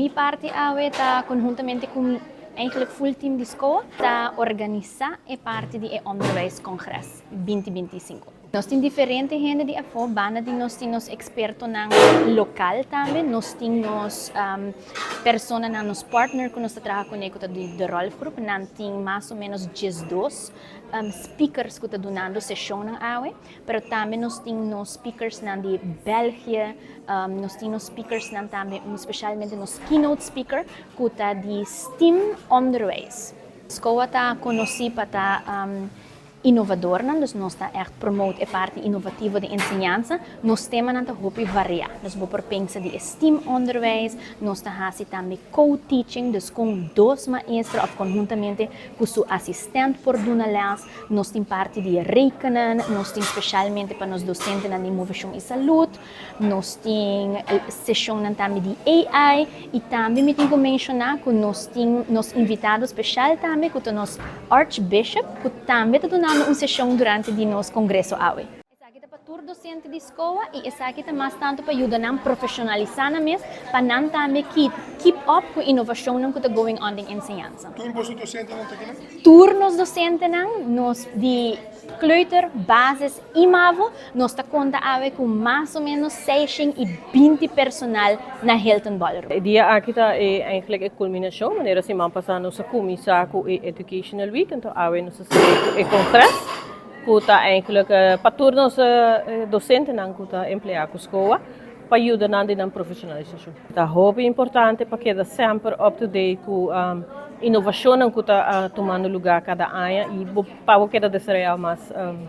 Mi parti awe ta conhuntamente cu eigenlijk full team di SKOA ta organisa e parti di e Onderwijscongres 2025. Nos tin diferente hende di afo, banda di nos tin nos expertonan local tambe, nos tin nos personanan, nos partner cu nos ta traha cune cu ta di De Rolf Groep, nan tin mas o menos 12 speakers cu ta dunando sesionnan awe, pero tambe nos tin nos speakersnan di België, nos tin nos speakersnan tambe, specialmente nos keynote speaker cu ta di STEAM Onderwijs. SKOA ta conoci pa ta innovadornan, dus nos ta echt promote e parti innovativo di enseñansa. Nos temanan ta hopi varia. Dus bo por pensa di STEAM onderwijs, nos ta hasi tambe co-teaching, dus cu dos maestro of conhuntamente cu su assistent por duna les. Nos tin parti di rekenen, nos tin specialmente pa nos docentenan di movecion y salud, nos tin sesionnan tambe di AI y tambe mi tin cu menciona cu nos tin nos invitado special tambe, cu ta nos Archbishop, cu tambe ta dunando un sesion durante di nos congreso awe. Esaki ta pa tur docente di SKOA y esaki ta mas tanto pa yuda nan profesionalisa nan mes, pa nan tambe keep up cu innovacionnan cu ta going on den enseñansa. Tur boso docentenan ta aki? Tur nos docentenan, nos di kleuter, basis y mavo, nos ta conta awe cu mas o menos 620 personal na Hilton Ballroom. E dia aki ta eigenlijk e culminacion, manera siman pasa nos a cuminsa cu e Educational Week, anto awe nos a e congres, cu ta eigenlijk pa tur nos docentenan cu ta emplea cu SKOA, pa yuda nan den profesionalisacion. Ta hopi importante pa keda semper up to date cu innovacion cu ta tumando luga cada aña y pa keda desaroya mas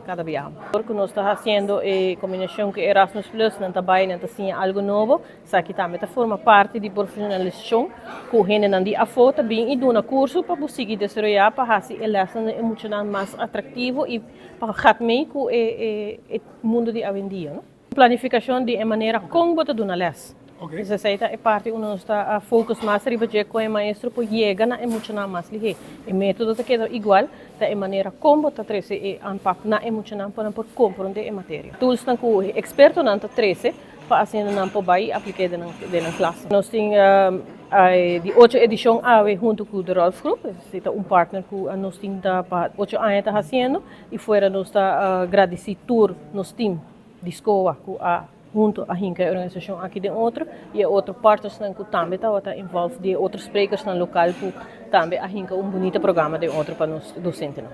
cada biaha. Pasobra nos ta haciendo e combinacion cu Erasmus Plus, nan ta bay, nan ta siña algo nobo, esaki tambe ta forma parti di profesionalisacion, cu hendenan di afo ta bin y duna curso pa sigui desaroya, pa haci e lesnan mucho mas atractivo y pa gaat mee cu e mundo di awendia, no? Planificacion di manera con bo ta duna les. Esey ta e parti unda nos ta focus mas riba dje, con e maestro por yega na e muchanan mas lihe. E metodo ta keda igual, ta e manera con bo ta trece e aanpak na e muchanan pa por comprende e materia. Tools nan cu expertonan ta trece pa asina nan por bay aplica den klas. Nos tin di 8 edicion awe hunto cu de Rolf Groep, ta un partner cu nos tin ta pa 8 aña ta haciendo y fuera nos ta agradeci tur nos team di SKOA cu a hunto a hinca e organisacion aki den otro y otro partnersnan cu tambe ta involved, di otro sprekersnan local cu tambe a hinca un bunita programa den otro pa nos docentenan.